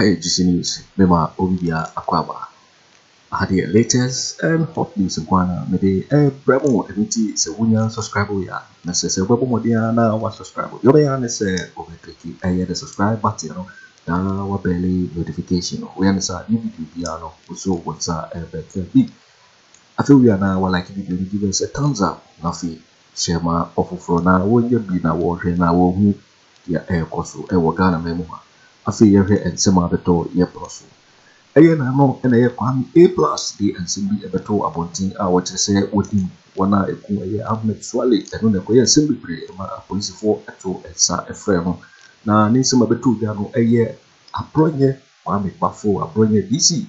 Aha yɛ GC News, mema obi biara akwaaba. Aha deɛ, latest and hot news nko ara na mede ɛrebrɛ mo. Ɛno nti sɛ wonya subscribe yɛ a, na sɛ wobɛbɔ mmɔden ara na wasubscribe. Deɛ wobɛyɛ ara ne sɛ wobɛclick ɛyɛ the subscribe button no na wabell notification no. Woyɛ no saa, new video biara no, wo so wo nsa ɛbɛka bi. Afei wie a, na walike video no, give us a thumbs up, na afei hyɛ ma ɔfoforɔ na wɔnyɛ bi na wɔhwɛ na wɔhu deɛ ɛrekɔ so ɛwɔ Ghana man mu ha. Afei yɛhwɛ nsɛm a bɛtɔ yɛ pono so. Ɛyɛ n'ano ɛna ɛyɛ Kwame A Plus de nsɛm bi ɛbɛto abɔnten a wɔkyerɛ sɛ wɔdim wɔn a ɛku ɛyɛ Ahmed Suale. Ɛno na ɛkɔyɛ nsɛm bebree ɛma apolisifoɔ ɛto nsa ɛfrɛ no, na ne nsɛm a ɛbɛto dwa no ɛyɛ Abronye Kwame Bafo, Abronye DC,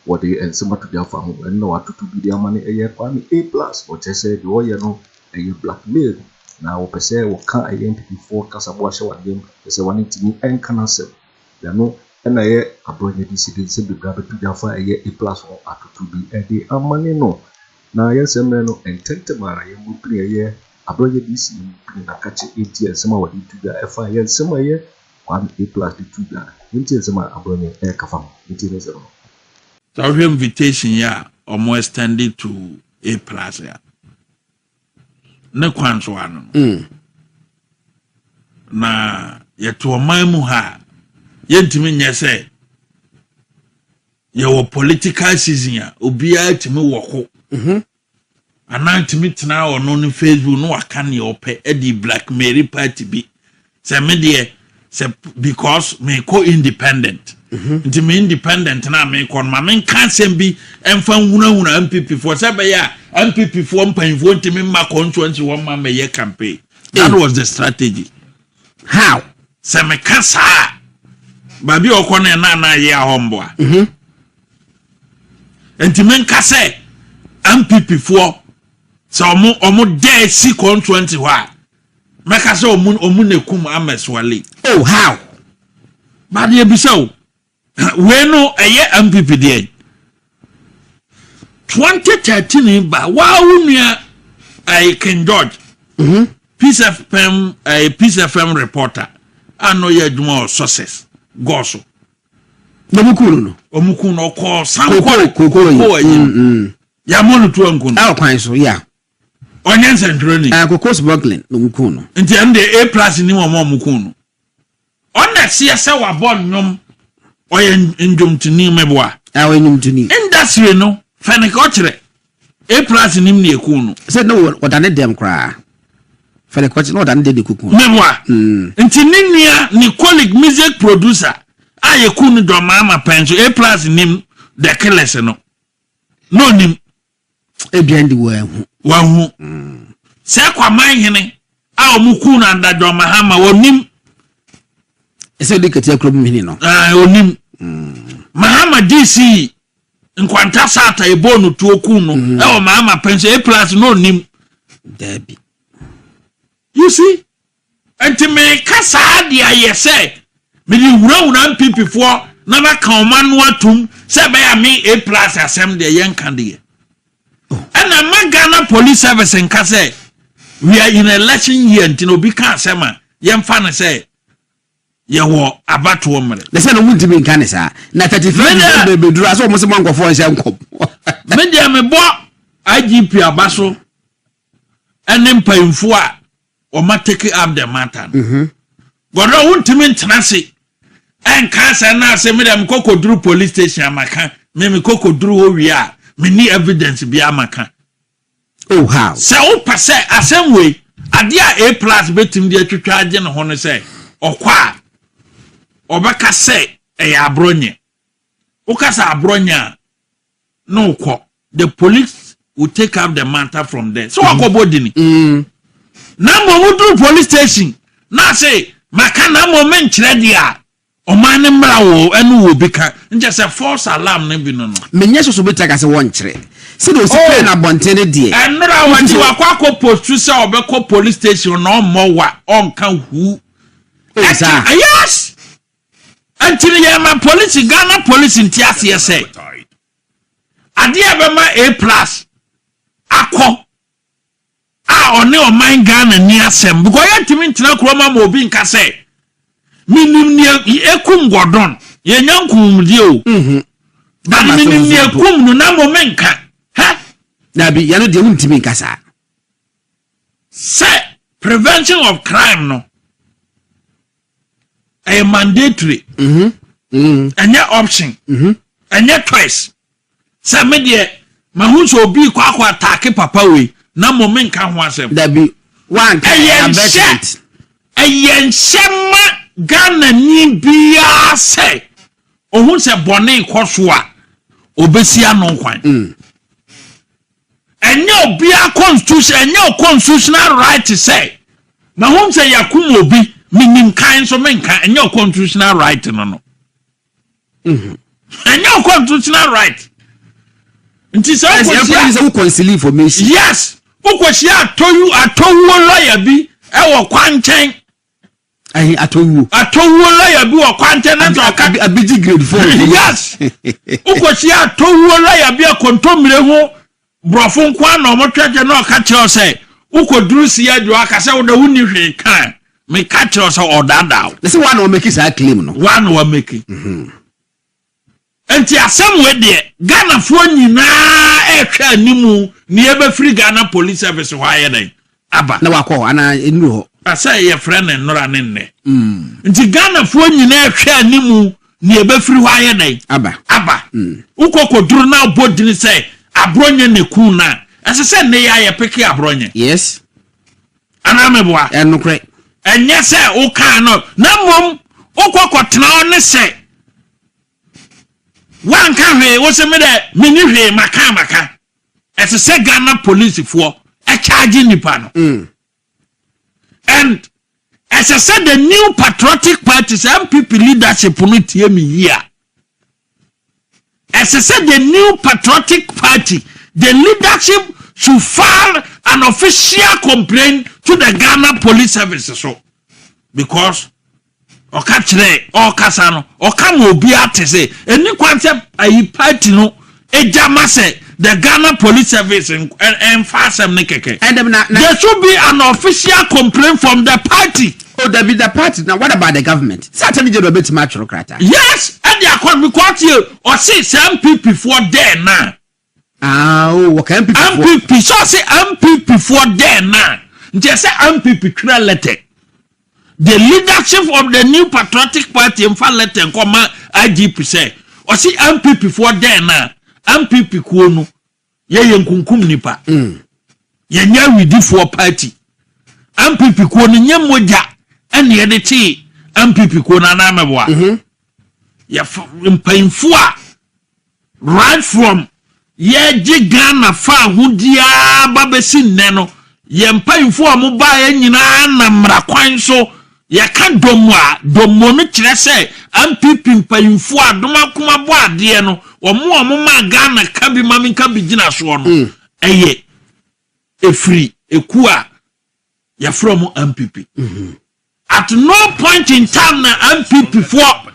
wɔde nsɛm ato dwa afa ho. Ɛno na watoto bi de ama no ɛyɛ Kwame A Plus. Wɔkyerɛ sɛ deɛ ɔyɛ no ɛyɛ blackmail na wɔpɛ sɛ wɔka ɛyɛ NPPfoɔ kasaboa hyɛ wɔn yam sɛ wɔn ntumi ɛnka n'asɛm. Ɛno ɛna ɛyɛ Abronye DC de nsɛm bebree abɛto dwa afa ɛyɛ A Plus ho, atoto bi ɛde ama ne no. Na yɛn nsɛm mmerɛ no ntɛntɛm ara, yɛn mu pini ɛyɛ Abronye DC, yɛn mu pini n'akakye enti nsɛm a wɔde to dwa ɛfa ɛyɛ nsɛm a ɛyɛ Kwame A Plus de to dwa. Nti nsɛm a Abronye ɛreka fa ho nti ne nsɛm no. Sɛ wohwɛ invitation yi a ɔmo extended to A Plus a, ne kwan so ano no, na yɛte ɔman mu ha a, yɛntumi nyɛ sɛ yɛwɔ political season a obiara tumi wɔ ko anaa tumi tena ɔno ne Facebook na waka nea ɔpɛ ɛde blackmail party bi sɛ me deɛ sɛ because mekɔ independent, nti me independent na mekɔ no, ma menka asɛm bi ɛmfa nhunahuna NPP foɔ sɛ ɛbɛyɛ a NPP foɔ mpanyinfoɔ ntumi mma constituency wɔn ma mɛyɛ campaign. That was the strategy. How? Sɛ meka saa, baabi a ɔkɔ no ɛna ana ayɛ ahɔ mboa, nti menka sɛ NPP foɔ sɛ ɔmo dɛ si constituency hɔ a, mɛka sɛ ɔmo na ekum Ahmed Suale. Oh, how? Badeɛ bisa o, wei no ɛyɛ NPP deɛ. 2013 ba waa, wo nua ɛyɛ King George, Peace FM, ɛyɛ Peace FM reporter a na ɔyɛ adwuma wɔ Success gɔɔso. Na mu kunu no. Ɔmo kun no, ɔkɔɔ sankɔre. Koko yi. Koko ayi yàmɔ no tuo nko no. Ɛwɔ kwan so ya. Ɔnyɛ nsɛntwerɛni. Ɛɛ, koko smuggling na mu kun no. Nti ɛno deɛ, A Plus ni wɔn a ɔmo kun no, ɔna seɛ sɛ wabɔ nnwom, ɔyɛ ndwomtoni, mɛboa? Ɛwɔ nnwomtoni. Industry no fɛnìkɛ ɔkyerɛ A Plus nim ne ekun no. Sɛ ne wɔda ne dɛm koraa fɛnìkɛ ɔkyerɛ na ɔda ne dɛm de kuku. Mɛboa? Nti ne nua, ne colleague music producer a yɛku no dɔmaama pɛn so, A Plus nim the killers no na onim. Ebien de wɔ ɛho. Wahu sɛ Kwaman Hene a wɔn ku no adadɔ Mahama, wɔnim. Ɛsɛ ɔde kɛtɛ kurom hene no. Ɛɛ, onim Mahama DC Nkwanta Sata ebo no tuo ku no ɛwɔ Mahama pɛn so, A Plus na onim. Daabi. You see, nti meka saa deɛ ayɛ sɛ mede wurawura NPP foɔ na maka wɔn ano atum sɛ ɛbɛyɛ a me A Plus asɛm deɛ, yɛnka deɛ ɛna ma Ghana Police Service nka sɛ we are in election year, nti na obi ka asɛm a, yɛmfa no sɛ yɛwɔ abatoɔ mmerɛ. Na sɛ no wuntumi nka ne saa na 31 Mede- December beduru asɛ ɔmo sɛ mo ankɔfoɔ nhyɛ nkɔm. Me deɛ, mebɔ IGP aba so ɛne mpanyinfoɔ a wɔma take up the matter no. Gɔdɔ, wontumi ntena ase ɛnka asɛm no ase. Me deɛ, mekɔ kɔduru police station amaka me mekɔ kɔduru hɔ wie a, menni evidence bi amaka. Oh, how? Sɛ wopɛ sɛ asɛm wei adeɛ a A Plus bɛtumi de atwitwa agye ne ho no sɛ ɔkɔ a, ɔbɛka sɛ ɛyɛ Abronye. Woka sɛ Abronye a, na wokɔ, the police will take up the matter from there sɛ wakɔbɔ di ni. Na mmom woduru police station na ase maka, na mmom menkyerɛ deɛ a ɔman ne mmara wɔ ɛne wɔ bi ka nkyɛ sɛ false alarm no bi no. Menyɛ soso bi ta ka sɛ wɔnkyerɛ sɛdeɛ osi pɛɛ na abɔnten ne deɛ. Ɛnora wɔkyi wakɔ akɔ post sɛ ɔbɛkɔ police station na ɔmmɔ wa, ɔnka hu. Oh, saa. Yes, nti no yɛma police, Ghana Police nti aseɛ sɛ adeɛ a bɛma A Plus akɔ a ɔne ɔman Ghana ni asɛm, because yɛntumi ntena kurom ama obi nka sɛ menim nea ekum Gordon. Yɛnya nkumdie o. But Ama so menim nso nea mpo. kum no na mo menka hɛ. Dabi, yɛno deɛ wontumi nka saa. Sɛ prevention of crime no ɛyɛ mandatory, ɛnyɛ option, ɛnyɛ choice sɛ me deɛ mahu sɛ obi kɔ akɔ attack papa wei na mo menka ho asɛm. Dabi, wanka. Ɛyɛ nhyɛ. Abetment. Ɛyɛ nhyɛ ma Ghana ni biara sɛ ohun sɛ bɔne kɔ so a, obesi ano kwan. Ɛnyɛ obiara constitution, ɛnyɛ o constitutional right sɛ mahu sɛ yakum obi, menim kan nso menka. Ɛnyɛ o constitutional right no, ɛnyɛ o constitutional right. Nti sɛ ɛsɛ wokɔhyia sɛ wo conceal information. Yes, wokɔhyia atɔwu atɔwuo lɔya bi ɛwɔ kwankyɛn. Ayi atɔwuo. Atɔwuo lɔya bi wɔ kwankyɛn na sɛ ɔka Abigyi grade 4. Yes, wokɔhyia atɔwuo lɔya bi a kontommire ho borɔfo nko a na ɔmo twɛtwɛ na ɔka kyerɛ wo sɛ wokɔduru si adwo aka sɛ wode wonni hwee ka, meka kyerɛ wo sɛ ɔdaadaa wo. Na sɛ wa na ɔmake saa claim no. Wa na wamake. Nti asɛm wei deɛ, Ghanafoɔ nyinaa ɛhwɛ animu ne yɛbɛfiri Ghana Police Service hɔ ayɛ dɛn aba. Na wakɔ hɔ anaa ɛnuru hɔ? Asɛ yɛfrɛ ne nnora ne nnɛ. Nti Ghanafoɔ nyinaa ɛhwɛ animu ne yɛbɛfiri hɔ ayɛ dɛn aba. Aba. Wokɔ kɔduru na abɔ dini sɛ Abronye ne kun no a, ɛsɛ sɛ nnɛ yɛ a yɛpick Abronye. Anaa meboa? Ɛnokorɛ. Ɛnyɛ sɛ wokaa no na mmom wokɔ kɔtena hɔ ne sɛ woanka hwee, wo sɛ me dɛ menni hwee maka maka. Ɛsɛ sɛ Ghana policefoɔ ɛcharge nipa no and ɛsɛ sɛ the New Patriotic Party, sɛ NPP leadership no tie me yie a, ɛsɛ sɛ the New Patriotic Party, the leadership should file an official complaint to the Ghana Police Service so, because ɔka kyerɛ ɔkasa no, ɔka ma obi ate sɛ ɛni kwan sɛ ayi party no egya ma sɛ the Ghana Police Service ɛnfa asɛm ne kɛkɛ. Ɛdɛm na There should be an official complaint from the party. Oh dabi, the party na what about the government? Sɛ Attorney General bɛtumi atwerɛ krataa. Yes, ɛde akɔ because tie, ɔsi sɛ NPP foɔ dɛɛ na. Ah, oh, wɔka NPP foɔ. NPP sɛ ɔsi NPP foɔ dɛɛ na nti ɛsɛ NPP twerɛ letter, the leadership of the New Patriotic Party nfa letter nkɔma IGP sɛ ɔsi NPP foɔ dɛɛ na NPP kuo no yɛyɛ nkunkum nipa, yɛnyɛ awidifoɔ party. NPP kuo no nyɛ mogya ɛna yɛde tee NPP kuo no anaa mɛboa? Yɛfa mpanyinfoɔ a right from yɛgye Ghana fa ahodiaa ba bɛsi nnɛ no, yɛn mpanyinfoɔ a wɔbaeɛ nyinaa nam mmara kwan so. Yɛka dɔm a, dɔm no kyerɛ sɛ NPP mpanyinfoɔ a dɔm akoma bɔ adeɛ no, wɔn a wɔn maa Ghana ka bi ma mi ka bi gyina soɔ no, ɛyɛ efiri eku a yɛfrɛ mo NPP. At no point in time na NPP foɔ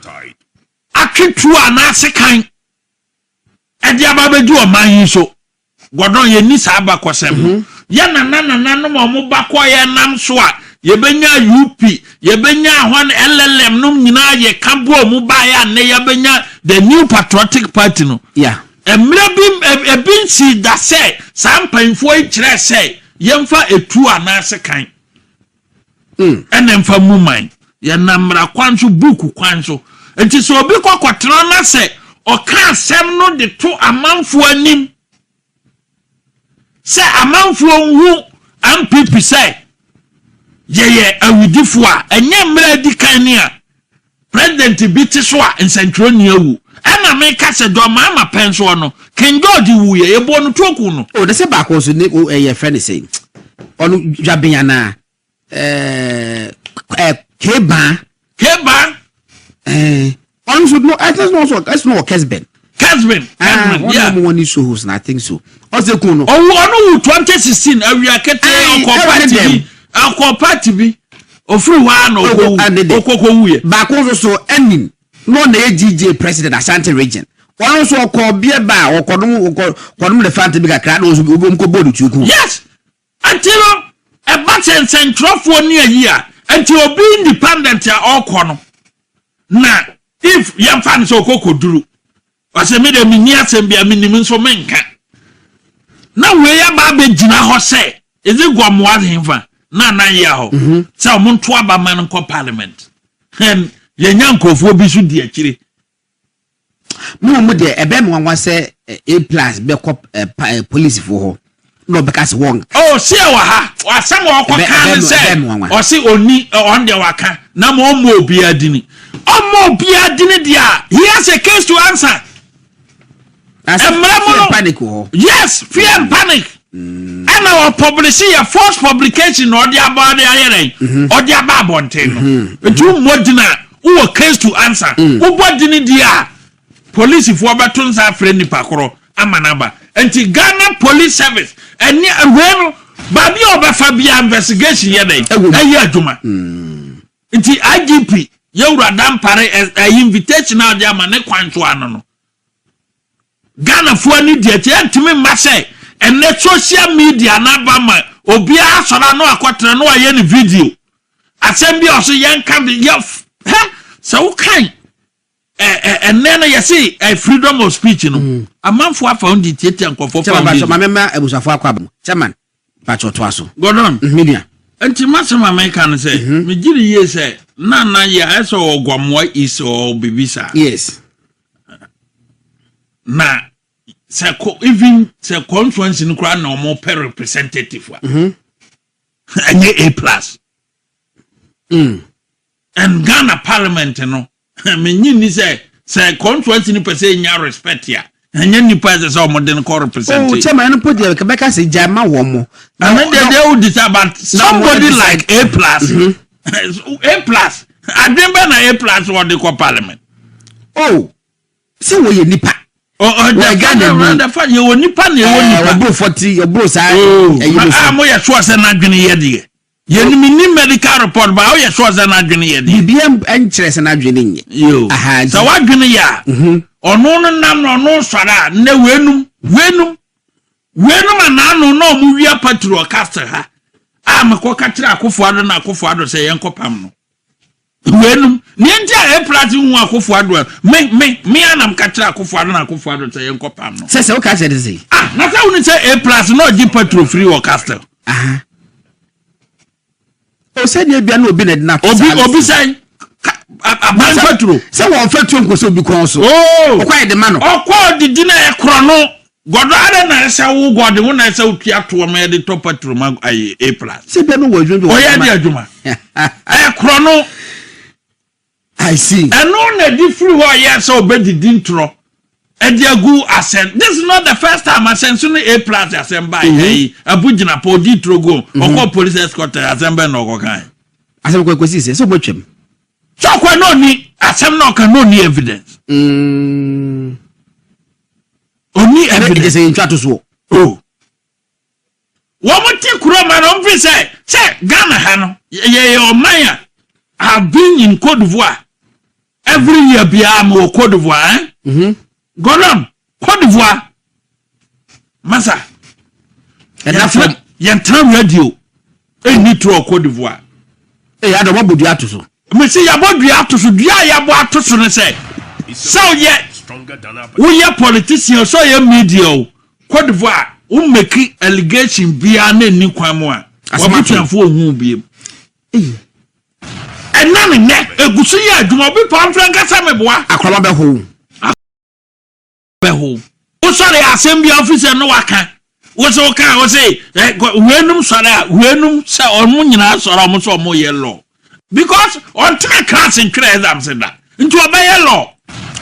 atwe tuo anaase kan ɛde aba abɛdi ɔman yi so. Gɔdɔn, yɛni saa abakɔsɛm no. Yɛ nana nananom a ɔmo ba kɔ yɛ nam so a yɛbɛnya UP, yɛbɛnya ahɔn LLM nom nyinaa, yɛka boɔ ɔmo baeɛ a nnɛ yɛbɛnya the New Patriotic Party no. Mmerɛ bi ebi nsi da sɛ saa mpanyinfoɔ yi kyerɛ sɛ yɛmfa etuo anaase kan ɛna mfa mu man. Yɛnam mmara kwan so, buuku kwan so. Nti sɛ obi kɔ kɔtena na sɛ ɔka asɛm no de to amanfoɔ anim sɛ amanfoɔ nhu NPP sɛ yɛyɛ awidifoɔ a, ɛnyɛ mmerɛ adi kan ni a president bi te so a nsɛntwerɛni awu. Ɛna meka sɛ John Mahama pɛn soɔ no, King George wuyɛ, yɛbɔ no tuoku no. O de sɛ baako nso ne o ɛyɛ fɛ ne sɛ ɔno dwaben anaa ɛɛ ɛɛ kebaa. Keba. Ɔno nso no, ɛsɛ no nso ɛsɛ no wɔ Kesben. Kesben. Ah. Kesben. Wɔn yeah. a wɔn ni sohos na I think so, ɔsɛ kun no. Ɔwu, ɔno wu 2016 awia ketee. Ayi, ɔkɔ ɛwɔ ne party bi dɛm. Ɔkɔ party bi, ofiri hɔ a na Ɔkɔ- ɔkɔwu. ɛne dɛm. Ɔkɔkɔ wuyɛ. Baako nso so ɛnim na ɔna yɛ GJ president Ashanti Region. Ɔno nso ɔkɔ bia ba a ɔkɔdom ɔkɔ kɔdom de fante bi kakra na ɔnso obi ɔmkɔ bɔɔlu tuo kun. Yes, nti no ɛba sɛ nsɛntwerɛfoɔ ne ayi a, nti obi independent a ɔrekɔ no na If yɛmfa no sɛ ɔkɔ kɔduru, ɔsɛ me de menni asɛm bia, menim nso menka, na wei aba abɛgyina hɔ sɛ ɛdze Gomoa hemfa na anan yɛ hɔ sɛ ɔmo nto aba ma no nkɔ parliament, and yɛnya nkurɔfoɔ bi so di akyire. Mu mu deɛ, ɛbɛn mu nwanwa sɛ A Plus bɛkɔ polisifoɔ hɔ na ɔbɛka sɛ wɔn. Oh, si ɛwɔ ha, asɛm a ɔkɔ kan ne sɛ ɛbɛn mu nwanwa. Ɔsi oni ɔn deɛ waka na ma ɔmmɔ obiara dini, ɔmmɔ obiara dini deɛ a, he has a case to answer. Mmerɛ mu no panic wɔ hɔ. Yes, fear and panic, ɛna ɔpublish yɛ false publication na ɔde aba, ɔde ayɛ dɛ ɔde aba abɔnten no. Nti wommɔ din a, wowɔ case to answer. Wobɔ dini deɛ a, polisifoɔ bɛto nsa afrɛ nipa korɔ ama n'aba. Nti Ghana Police Service ɛne wei no, baabi a ɔbɛfa bia, investigation yɛ dɛ Ɛwɔ mu. Ɛyɛ adwuma. Nti IGP yɛwura Dampare ɛyɛ invitation a ɔde ama ne kwan so ano no, Ghanafoɔ ani deɛ kyɛ ɛntumi mma sɛ ɛnɛ social media n'aba ma obiara sɔrɔ ano akɔtena na wayɛ ne video asɛm bi a ɔso yɛnka de yɛ hɛ sɛ wokan ɛ ɛ ɛnɛ no yɛse freedom of speech no, amanfoɔ afa wɔn de tietia nkɔfoɔ fa Chairman wɔn Patro de maame ma abusuafo akɔ aba mu. Chairman Patro, toa so. Gordon. Media. Nti masɛm a meka no sɛ megye ne yie sɛ nana yɛ ayɛ sɛ ɔwɔ Gomoa East ɔwɔ biribi saa. Na sɛ ko even sɛ constituency no koraa na ɔmo pɛ representative a, ɛnyɛ A Plus. And Ghana parliament no, menyi ni sɛ constituency no pɛ sɛ enya respect a, ɛnyɛ nipa ɛsɛ sɛ ɔmo de no kɔ represent. Oh, chairman, ɛno po deɛ bɛka sɛ gya ma wɔn mo. And then they will decide, but somebody like A Plus, A Plus adwene bɛ na A Plus wɔde kɔ parliament. Oh, sɛ wɔyɛ nipa. Wɔyɛ Ghana ni. Yɛwɔ nipa na yɛwɔ nipa. Ɔboro 40, ɔboro saa ɛyi no a so. Mo yɛ sure sɛ n'adwene yɛ deɛ, yɛnim ni medical report ba, woyɛ sure sɛ n'adwene yɛ deɛ? Biribiara nkyerɛ sɛ n'adwene nyɛ. Yo. Aha, sɛ wadwene yɛ a, ɔno no nam na ɔno sɔre a, nnɛ weinom anaano na ɔmo wia petrol castle ha a, mekɔ ka kyerɛ Akufo Addo na Akufo Addo sɛ yɛnkɔ pam no. Weinom nea nti a ɛprate hu Akufo Addo a, me anam ka kyerɛ Akufo Addo na Akufo Addo sɛ yɛnkɔ pam no. Sɛ woka kyerɛ de sɛ. Ah, na sɛ wone sɛ A Plus na ɔgye petrol firi wɔ castle. Aha. O, sɛdeɛ bia na obi na ɛde na Obi obi sɛ aban petrol. Sɛ wɔn fɛ tuo nkosi obi kɔn so. Oh. Ɔkɔ ayɛ de ma no. Ɔkɔ didi na ɛkorɔ no gɔdɔ ada na ɛsɛ wo gɔde wo na ɛsɛ wotua toɔ ma yɛde tɔ petrol ma ayɛ A Plus. Sɛ bia no wɔ adwuma bi wɔ ɔyɛ de adwuma ɛkorɔ no. I see. Ɛno na ɛde firi hɔ a yɛ sɛ ɔbɛdidi ntorɔ ɛde agu asɛm. This is not the first time asɛnso no A Plus asɛm ba. Ɛyi Abu gyina pɔ ɔdi turo gu, ɔkɔ police escort, asɛm bɛn na ɔkɔ kan? Asɛm kɔ kɔsi sɛ ɔbɛtwam. Sɛ ɔkɔ na ɔni asɛm na ɔka na ɔni evidence. Ɔni ɛne evidence. Sɛ yɛntwa to soɔ. Oh. Wɔn te kurom a na wɔn fi sɛ Ghana ha no yɛyɛ ɔman a. I have been in Cote d'Ivoire, every year biara mo wɔ Cote d'Ivoire, eh? Gordon, Cote d'Ivoire masa. Ɛda fam. Yɛntena radio ɛnni torɔ Cote d'Ivoire. Ee, adɔ wɔbɔ dua ato so. Mesi yɛabɔ dua ato so. Dua a yɛabɔ ato so no sɛ woyɛ politician, sɛ ɔyɛ media o, Cote d'Ivoire wo make allegation biara na ɛnni kwan mu a, Asɛm ato. wabusuafoɔ ohu biem. Ɛna ne nɛ egu so yɛ adwuma, obi pa mfrɛ nkasa meboa. Akorɔma bɛho. Bɛho wosɔre asɛm bi a ofi sɛ no waka wosɛ woka wo se weinom sɔre a, weinom sɛ ɔmo nyinaa sɔre a, ɔmo sɛ ɔmo yɛ law because ɔntena class ntwerɛ exams da nti ɔbɛyɛ law.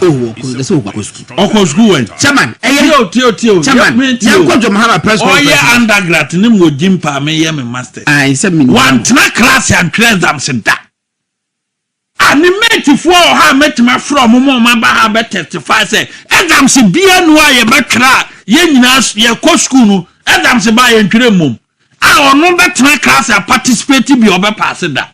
Oh, ɔkɔ ɛsɛ ɔkɔ sukuu. Ɔkɔ sukuu wɛn? Chairman, ɛyɛ. Tie o, tie o, tie o. Chairman, Me tie o. yɛnkɔ John Mahama press conference. Ɔyɛ undergrad ne mu ogyi mpa meyɛ me masters. Ayi sɛ mi. Wantena class antwerɛ exams da a, ne matefoɔ wɔ ha a mɛtumi afrɛ ɔmo ma ɔmo aba ha bɛ testify sɛ exams bia nu a yɛbɛtwerɛ a, yɛn nyinaa yɛkɔ school no, exams ba a yɛntwerɛ mmom a, ɔno bɛtena class a participate bi a ɔbɛpaase da.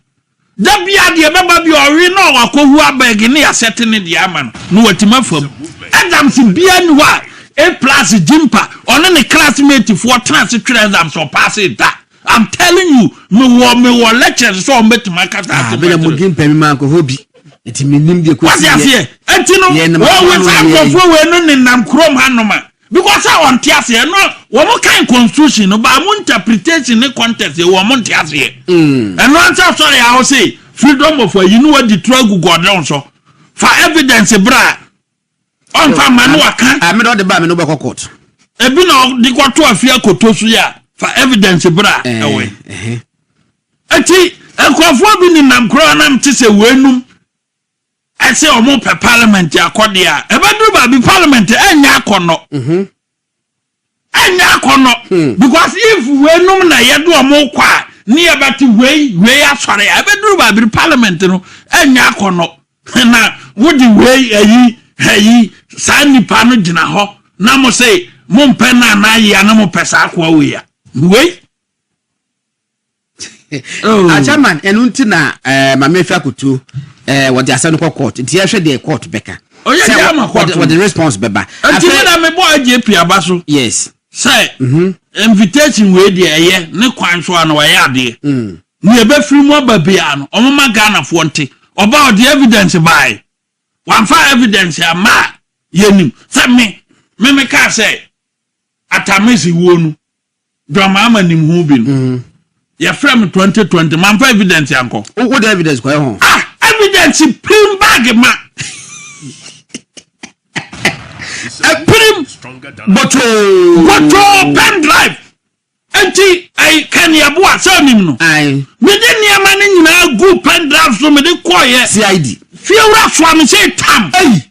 Da bia deɛ bɛba bi ɔwe na ɔwakɔhu abɛɛge ne yɛasɛte ne deɛ ama no na watumi afa mu. Exams bia ni hɔ a A Plus Gimpa ɔne ne classmate foɔ tena ase twerɛ exams ɔpaase da. I'm telling you, mewɔ lectures sɛ ɔmo bɛtumi akasa Ah, ase. bɛna mo gye mpɛmi ma nkɔhɔ bi. Nti menim deɛ kɔsi Wate yɛ. aseɛ? Enti no, Yɛ nam wɔn akwan saa no yɛ. nkurɔfoɔ wei no nenam kurom hanom a, because sɛ ɔnte aseɛ no, wɔn kan constitution no, ba mo interpretation ne context yɛ wɔn nte aseɛ. Ɛno ansa sɔre a wɔse freedom of ayi no wadi turo agu gɔdɔn so. Fa evidence bra a, ɔnfa ma no waka. Ah, me de ɔde ba me no bɛkɔ court. Ebi na ɔde kɔto afie akoto so yi a, fa evidence bra a ɛwɔ yi. Eti nkurɔfoɔ bi nenam kuro anam te sɛ weinom ɛsɛ ɔmo pɛ parliament akɔdeɛ a, ɛbɛduru baabi parliament ɛnyɛ akɔnɔ. Ɛnyɛ akɔnɔ because if weinom na yɛde ɔmo kɔ a, ne yɛbɛte wei wei asɔre a, ɛbɛduru baabi parliament no ɛnyɛ akɔnɔ na wode wei ayi ayi saa nipa no gyina hɔ na mo se mo mpɛ na anaa a na mo pɛ saa akoa wei a wei. Oh. Ah, chairman, ɛno nti na maame efi akoto wɔde asɛm no kɔ court, nti yɛhwɛ deɛ court bɛka. Ɔyɛ Sɛ deɛ ama court no. Wɔde response bɛba. Nti mi na mebɔ agye aba so sɛ invitation wei deɛ, ɛyɛ ne kwan so a na wɔyɛ adeɛ ne ɛbɛfiri mu aba bia no, ɔmoma Ghanafoɔ nte. Ɔba ɔde evidence bae, wamfa evidence ama a, yɛnim sɛ me kaa sɛ Atamesi wuo no, dɔmaama nim ho bi no, yɛfrɛ me 2020, mamfa evidence ankɔ. Wo de evidence kɔ ɛho? Ah, evidence pim bag ma pirim. Bɔtoo. Bɔtɔɔ pen drive nti ɛyi kɛnìɛboa sɛ ɔnim no. Ayi. Mede nneɛma no nyinaa gu pen drive so mede kɔɔyɛ. CID. Fiewura soa me sɛ tam. Eyi.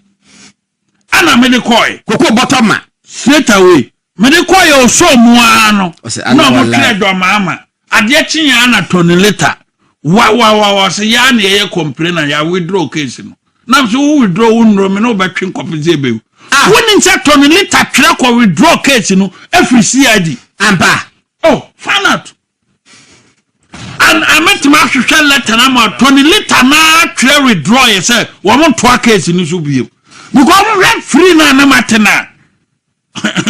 Ana mede kɔɔyɛ. Koko bɔtɔ ma. Straight away mede kɔɔyɛ osoo mu ara no. Ɔsɛ, na "Ana ɔmo wallahi." twerɛ dɔmaama adeɛ kye yɛn ana Tony later wawawawa sɛ yaa na yɛyɛ complain na yɛ withdraw case no, nam sɛ wo withdraw wo nnuro me na wobɛtwe nkɔpe sɛ ɛbɛwu. Ah. Wonim sɛ Tony later twerɛ kɔ withdraw case no afiri CID? Ampa? Oh, find out. And ametumi ahwehwɛ letter na ma Tony later na twerɛ withdraw yɛ sɛ wɔn ntoa case no so bio because wɔn hwɛ free na anam ate na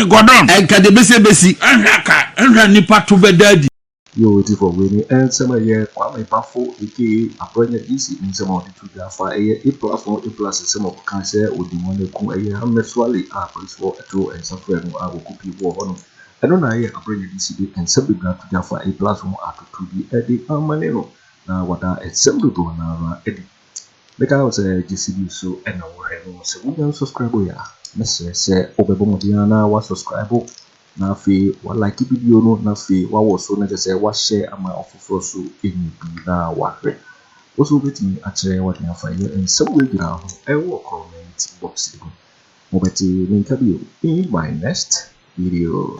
Gordon. Ɛnka de besi besi. Ɛhwɛ aka ɛhwɛ nipa to bɛda adi. Yo, tifo, wei ni nsɛm a ɛyɛ Kwame Bafo aka Abranya DC nsɛm a ɔde to dwa fa ɛyɛ A Plus no, A Plus nsɛm a ɔka sɛ ɔdi wɔn aku ɛyɛ Ahmed Suale a polisifoɔ ɛto nsa frɛ no a wɔkɔpie wɔ hɔ no. Ɛno na ɛyɛ Abranya DC de nsɛm bebree ato dwa fa A Plus ho atoto bi ɛde ama ne no na wada nsɛm dodoɔ no ara adi. Meka wo sɛ GCB so ɛna wɔhwɛ no, sɛ wonya subscribe yɛ a, mɛsrɛ sɛ wobɛbɔ mmɔden ara na wasubscribe na afei walike video no na afei wawɔ so na kyerɛ sɛ wahyɛ ama ɔfoforɔ so ɛnya bi na wahwɛ. Wo so wobɛtumi akyerɛ wɔde afa yɛ nsɛm wei nyinaa ho ɛwɔ comment box mu. Mobɛte menka bio in my next video.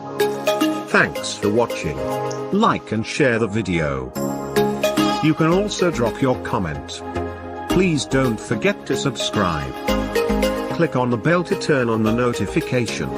Thanks for watching. Like and share the video. You can also drop your comment. Please don't forget to subscribe. Click on the bell to turn on the notification.